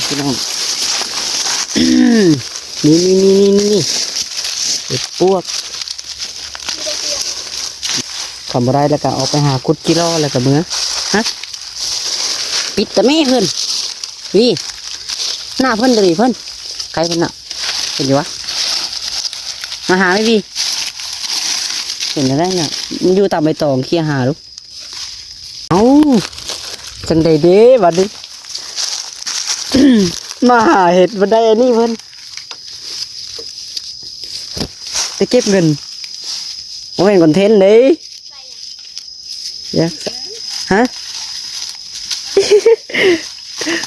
ພີ່ນ້ອງ ນີ້ໆໆໆ ເຫັດປວກ ຄັນບໍ່ໄດ້ແລ້ວກໍອອກໄປຫາຂຸດຈີ່ລໍແລ້ວກໍເມືອ. ຮະ ປິດຕາແມ່ເພິ່ນ ວີ ໜ້າເພິ່ນ ດຽວນີ້ເພິ່ນ ໃກ້ເພິ່ນນະ ເຫັນຢູ່ວະ? ມາຫາແມ່ວີ ເຫັນແລ້ວນະ ມັນຢູ່ຕາມໃບຕອງ ເຄຍຫາດູ. ເອົ້າ ຈັ່ງໃດເດ້ບັດນີ້ ມາຫາເຫັດບໍ່ໄດ້ອັນນີ້ເພິ່ນ ໄປເກັບເງິນ ບໍ່ແມ່ນຄອນເທັນເດ້. ຢາກ ຮະ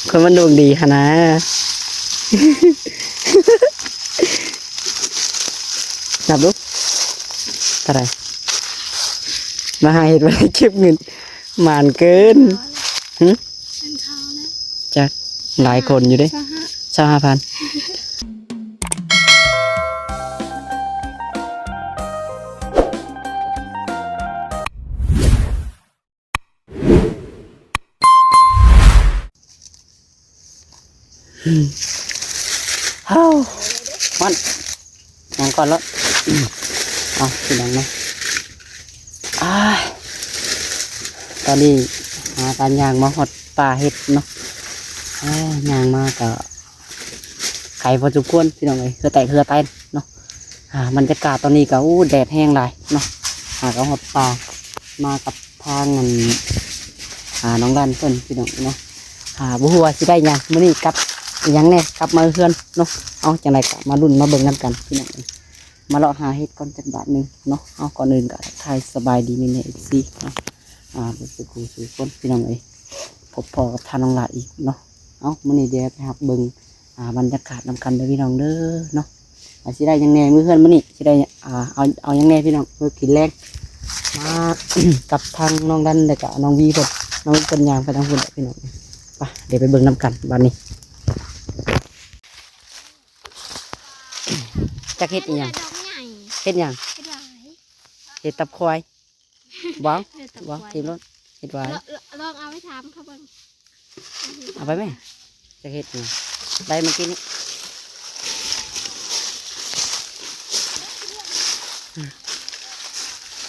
ຄົນມັນດວງດີຫັ້ນນະ ນັບດູ ເທົ່າໃດ? ມາຫາເຫັດບໍ່ໄດ້ເກັບເງິນ ໝານເກີນ. ຫຶ? ເງິນເຂົານະ ຈັກ ຫຼາຍຄົນຢູ່ເດ້ ຊາວຫ້າ ຊາວຫ້າພັນ. ເຮົາ ມັນ ຍ່າງກ່ອນໂລດ ເອົາ ພີ່ນ້ອງເນາະ ອາ ຕອນນີ້ຫາການຍ່າງມາຮອດປ່າເຫັດເນາະ ອາ ຍ່າງມາກໍ ໄກພໍສົມຄວນພີ່ນ້ອງເອີຍ ເຫື່ອແຕກເຫື່ອແຕນເນາະ. ອາ ບັນຍາກາດຕອນນີ້ກໍ ໂອ້ ແດດແຮງຫຼາຍເນາະ ຫາກໍຮອດປ່າ ມາກັບທາງອັນ ອາ ນ້ອງລັນເພິ່ນພີ່ນ້ອງເນາະ. ອາ ບໍ່ຮູ້ວ່າຊິໄດ້ຫຍັງມື້ນີ້ ກັບຫຍັງແດ່ ກັບມາເຮືອນເນາະ. ເອົາ ຈັ່ງໃດກໍມາລຸ້ນມາເບິ່ງນຳກັນພີ່ນ້ອງເອີຍ ມາເລາະຫາເຫັດກ່ອນຈັກບາດໜຶ່ງເນາະ. ເອົາ ກ່ອນອື່ນກໍທັກທາຍສະບາຍດີແມ່ໆ ເອັຟຊີເນາະ ອາ ເບິດສູ່ຜູ້ສູ່ຄົນພີ່ນ້ອງເອີຍ ພົບພໍ້ກັບທ່ານນ້ອງຫຼ້າອີກເນາະ. ເອົາ ມື້ນີ້ດຽວໄປຮັບເບິ່ງ ອາ ບັນຍາກາດນຳກັນເດີພີ່ນ້ອງເດີເນາະ ວ່າຊິໄດ້ຫຍັງແດ່ມື້ເຮືອນມື້ນີ້ ຊິໄດ້ ອາ ເອົາ ເອົາຫຍັງແດ່ພີ່ນ້ອງ ເພື່ອກິນແລງ ມາກັບທາງນ້ອງດັນ ແລ້ວກະນ້ອງວີເພິ່ນ ນ້ອງວີເພິ່ນຍ່າງໄປທາງພຸ້ນແຫຼະພີ່ນ້ອງ. ໄປ ດຽວໄປເບິ່ງນຳກັນບາດນີ້. ຈັກເຫັດອີ່ຫຍັງ? ດອກໃຫຍ່ ເຫັດຫຍັງ? ເຫັດຫວາຍ ເຫັດຕັບຄວາຍ. ບໍ່ ເຫັດຕັບຄວາຍ ບໍ່ ຖິ້ມໂລດ ເຫັດຫວາຍ. ລ- ລ- ລອງເອົາໄປຖາມເຂົາເບິ່ງ ເອົາໄປແມະ ຈັກເຫັດນີ້ ໄດ້ມື້ກີ້ນີ້.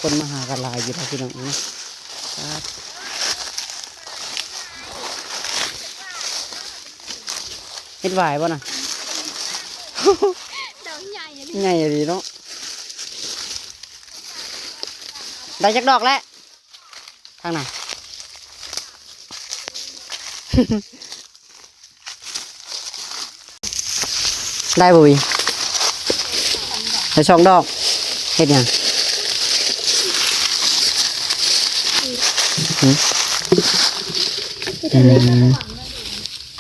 ຄົນມາຫາກັນຫຼາຍຢູ່ເນາະພີ່ນ້ອງເນາະ. ເຫັດຫວາຍບໍ່ນະ? ດອກໃຫຍ່ອີ່ຫຼີ ໃຫຍ່ອີ່ຫຼີເນາະ. ໄດ້ຈັກດອກແລ້ວທາງນັ້ນ? ໄດ້ບໍ່ວີ? ໄດ້ສອງດອກ. ເຮັດຫຍັງ? ຫຶ? ອືມ.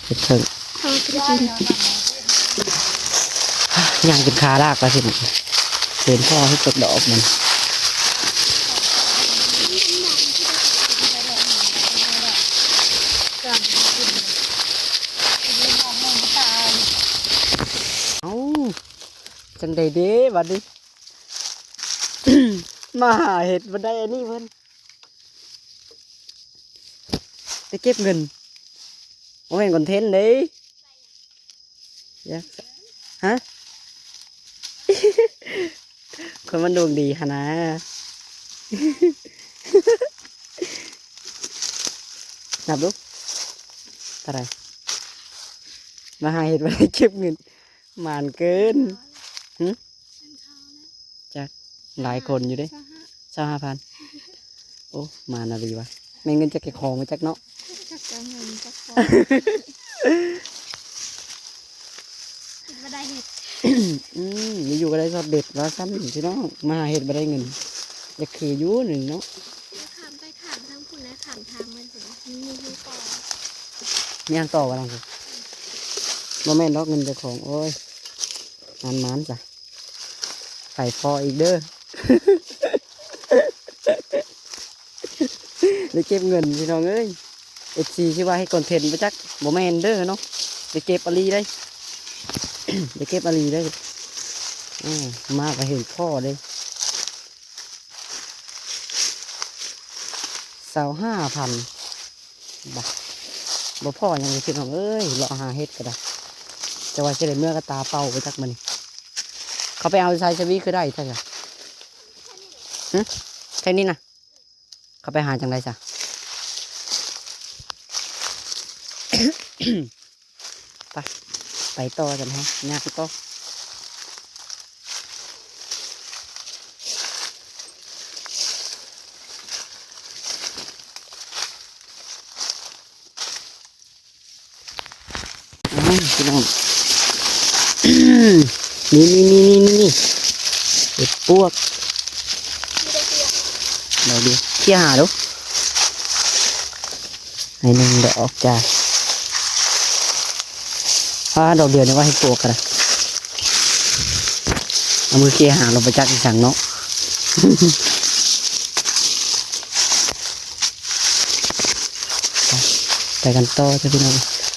ເຮັດເຜິ້ງ ຍ່າງຈົນຂາລາກວ່າຊິ ເຫັນພໍ່ເຮັດຈັກດອກມັນ. ເອົ້າ ຈັ່ງໃດເດ້ບັດນີ້ ມາຫາເຫັດບໍ່ໄດ້ອັນນີ້ເພິ່ນ ໄປເກັບເງິນ ບໍ່ແມ່ນຄອນເທັນເດ້. ຢາກ ຮະ ຄົນມັນດວງດີຫັ້ນນະ. ນັບດູ ເທົ່າໃດ? ມາຫາເຫັດບໍ່ໄດ້ເກັບເງິນ ໝານເກີນ. ຫຶ? ຈັກ ຫຼາຍຄົນຢູ່ເດ້ ຊາວຫ້າພັນ. ໂອ້ ໝານອີ່ຫຼີວ່າ ແມ່ນເງິນຈາກເຈົ້າຂອງມາຈັກເນາະ. ຈັກເຈົ້າເງິນຈັກຂອງ ເຮັດບໍ່ໄດ້ເຫັດ. ອືມ ຢູ່ໆກໍໄດ້ຊອດເດັດວ່າຊັ້ນພີ່ນ້ອງ ມາຫາເຫັດບໍ່ໄດ້ເງິນ ຢາກຄືຢູ່ໜຶ່ງເນາະ. ຂ້າມໄປຂ້າມທາງພຸ້ນນະ ຂ້າມທາງມັນພຸ້ນນະ ມັນມີຢູ່ຕໍ່ ມີຫຍັງຕໍ່ບໍ່ນະ? ບໍ່ແມ່ນດອກ ເງິນເຈົ້າຂອງ. ໂອ້ຍ ໝານໆ ຈ້ະ ໄປພໍ້ອີກເດີ ໄດ້ເກັບເງິນພີ່ນ້ອງເອີຍ. ເອັຟຊີ ຊິວ່າເຮັດຄອນເທັນບໍ່ຈັກ ບໍ່ແມ່ນເດີເນາະ ໄດ້ເກັບອີ່ຫຼີເດ້ ໄດ້ເກັບອີ່ຫຼີເດ້. ເອີ ມາກໍເຫັນພໍ້ເດ້ ຊາວຫ້າພັນ. ບາດ ບໍ່ພໍຫຍັງເລີຍພີ່ນ້ອງເອີຍ ເລາະຫາເຫັດກໍໄດ້ ແຕ່ວ່າຊິໄດ້ເມືອກະຕາເປົ່າໄປຈັກມື້ນີ້. ເຂົາໄປເອົາໃສສະວີຄືໄດ້ແທ້ຊະ? ຫຶ? ແຖວນີ້ນະ ເຂົາໄປຫາຈັ່ງໃດຊະ? ໄປ ໄປຕໍ່ຊັ້ນເຮົາ ຍ່າງຕໍ່. ອ້າວ ພີ່ນ້ອງ ນີ້ໆໆໆ ເຫັດປວກ ດອກດຽວ ເຂົ້ຍຫາດູ ໃຫ້ໜຶ່ງດອກອອກຈາກ ອ້າ ດອກດຽວນີ້ວ່າເຫັດປວກກໍໄດ້ ເອົາມືເຂົ້ຍຫາ ລະບໍ່ຈັກອີ່ຫຍັງເນາະ. ໄປ ໄປກັນຕໍ່ເດີ້ພີ່ນ້ອງ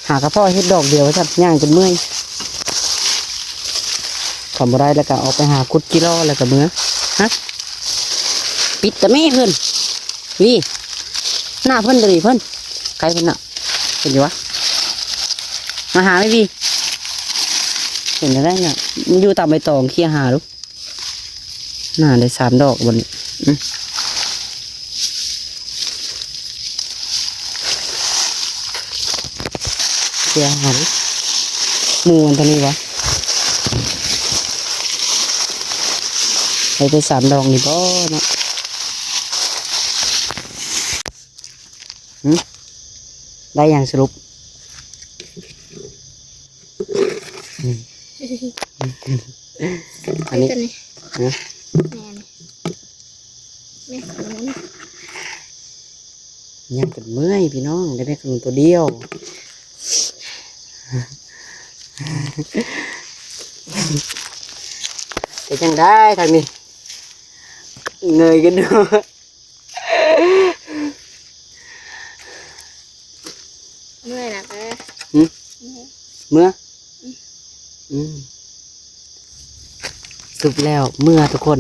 ຫາກະພໍເຫັດດອກດຽວວ່າຊັ້ນ ຍ່າງຈົນເມື່ອຍ ຄັນບໍ່ໄດ້ແລ້ວກະອອກໄປຫາຂຸດຈີ່ລໍ ແລ້ວກະເມືອ. ຮະ ປິດຕາແມ່ເພິ່ນ ວີ ໜ້າເພິ່ນເດ້ ເພິ່ນ ໄກເພິ່ນນະ ເຫັນຢູ່ຫວາ? ມາຫາແມ່ວີ ເຫັນແລ້ວນະ ມັນຢູ່ຕາມໃບຕອງ ເຂົ້ຍຫາດູ. ໜ້າໄດ້ສາມດອກບໍ່ນີ້ ອື ເຂົ້ຍຫາດູ ໝູ່ມັນຕົວນີ້ຫວາ? ໄດ້ແຕ່ສາມດອກນີ້ບໍ່ເນາະ? ຫຶ? ໄດ້ຫຍັງສະຫຼຸບ? ອັນນີ້ ຕົວນີ້ ຮະ? ແມ່ນ ແມ່ນຂະໜຸນ ຍ່າງຈົນເມື່ອຍພີ່ນ້ອງ ໄດ້ແມ່ຂະໜຸນຕົວດຽວ. ເປັນຈັ່ງໃດທາງນີ້? ເງີຍຂຶ້ນດູ. ເມື່ອຍນະ ເອີ ຫຶ? ເມື່ອຍ ເມື່ອ? ອືມ ອືມ ສຸດແລ້ວ ເມື່ອທຸກຄົນ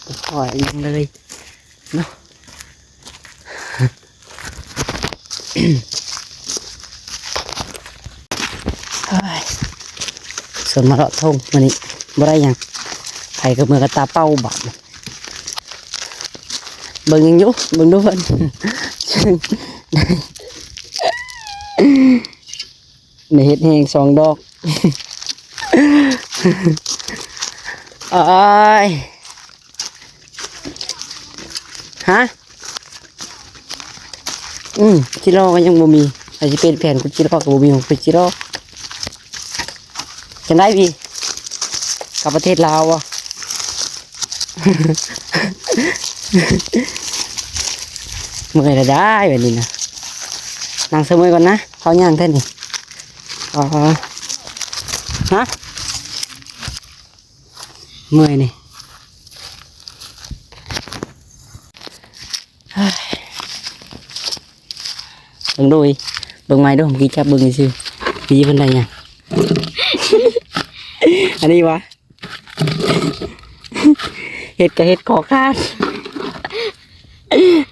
ບໍ່ພໍຫຍັງເລີຍເນາະ. ໂອ້ຍ ສວນມາເລາະທົ່ງມື້ນີ້ ບໍ່ໄດ້ຫຍັງ ໃຜກໍເມືອກະຕາເປົ່າບາດນີ້. ເບິ່ງຫຍັງຢູ່ ເບິ່ງດູເພິ່ນ ໄດ້ເຫັດແຮງສອງດອກ. ໂອ້ຍ ຮະ? ອືມ ຈີ່ລໍກໍຍັງບໍ່ມີ ໃຜຊິເປັນແຜນຂຸດຈີ່ລໍກໍບໍ່ມີຂອງຂຸດຈີ່ລໍ. ຈັ່ງໃດພີ່ ກັບປະເທດລາວບໍ່? ເມື່ອຍລະໄດ້ແບບນີ້ນະ ນັ່ງສະເໝີຍກ່ອນນະ ເຂົາຍ່າງແທ້ນີ້. ອໍ ຮະ? ເມື່ອຍນີ້ ເບິ່ງດູ ເບິ່ງໃໝ່ດູ ເມື່ອກີ້ຈັບເບິ່ງຊື່ໆ ມີເພິ່ນໄດ້ຫຍັງ ອັນນີ້ຫວາ? ເຫັດກະເຫັດຂໍຂາດ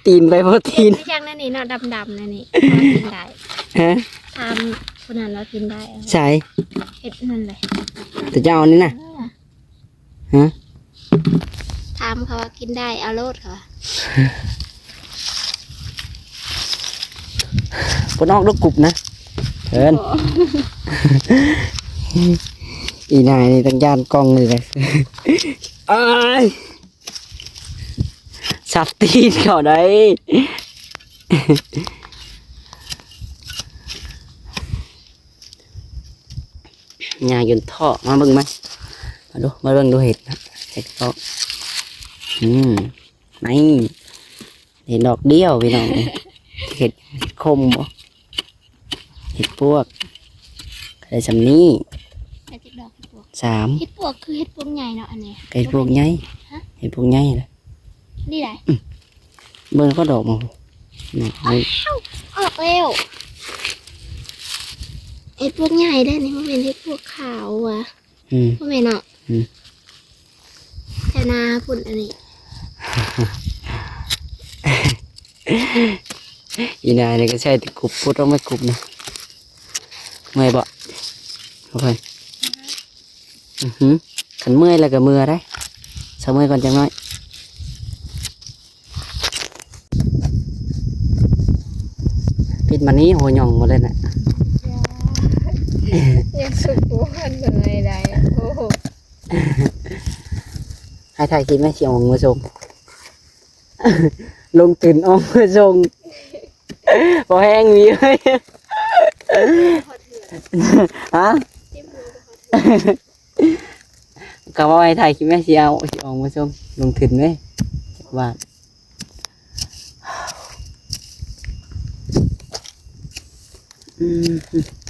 ຕີນໄປບໍ່ຕີນ ເຫັດອີຫຍັງນັ້ນນີ້ເນາະ ດຳໆນັ້ນນີ້ ວ່າກິນໄດ້ ຮະ? ຖາມຜູ້ນັ້ນວ່າກິນໄດ້ ໃສ? ເຫັດນັ້ນແຫຼະ ແຕ່ເຈົ້ານີ້ນະ ເອີ ຮະ? ຖາມເຂົາວ່າກິນໄດ້ ເອົາໂລດເຂົາວ່າ. ບໍ່ນອກລູກກຸບນະ ເອີ້ນ ບໍ່ ອີນາຍນີ້ຕ້ອງຢ້ານກ້ອງນີ້ແຫຼະ ເອີຍ ສັບຕີນເຂົາໄດ໋. ຍ່າຍົນເທາະມາເບິ່ງໄໝ ມາດູ ມາເບິ່ງດູເຫັດນະ ເຫັດເທາະ ອືມ ນີ້ ເຫັດດອກດຽວພີ່ນ້ອງ ເຫັດ ເຫັດຂົມບໍ່ ເຫັດປວກ ໄດ້ສ່ຳນີ້ ໄດ້ຈັກດອກເຫັດປວກ? ສາມ ເຫັດປວກຄືເຫັດປວກໃຫຍ່ເນາະ ອັນນີ້ ເຫັດປວກໃຫຍ່ ຮະ? ເຫັດປວກໃຫຍ່ລະ ນີ້ໃດ ອືມ ເບິ່ງກໍດອກມາ ນີ້ ອ້າວ ອອກແລ້ວ ເຫັດປວກໃຫຍ່ເດ້ນີ້ ບໍ່ແມ່ນເຫັດປວກຂາວຫວາ ອືມ ບໍ່ແມ່ນເນາະ ອືມ ແຖວນາພຸ້ນ ອັນນີ້ ອີນາຍນີ້ກໍໃຊ້ແຕ່ກຸບ ພຸດອອກມາກຸບນະ ເມື່ອຍບໍ່? ບໍ່ຄ່ອຍ. ອືຫື ຄັນເມື່ອຍແລ້ວກໍເມືອໄດ໋. ເຊົາເມື່ອຍກ່ອນຈັກໜ້ອຍ. ຜິດມານີ້ຫົວຫຍ້ອງໝົດເລີຍນະ. ຍັງສຸກບໍ່ທັນເມື່ອຍໄດ໋. ໂອ້ໂຫ ໃຫ້ຖ່າຍຄລິບແມ່ ຊິເອົາເມືອສົ່ງ. ລົງທຶນເອົາເມືອສົ່ງ. ພໍແຮງມີເອີຍ. ຮະ? ກໍເວົ້າໃຫ້ຖ່າຍຄລິບແມ່ ຊິເອົາ ຊິເອົາເມືອສົ່ງ. ລົງທຶນເດ້ ຈັກບາດ. ອືມ.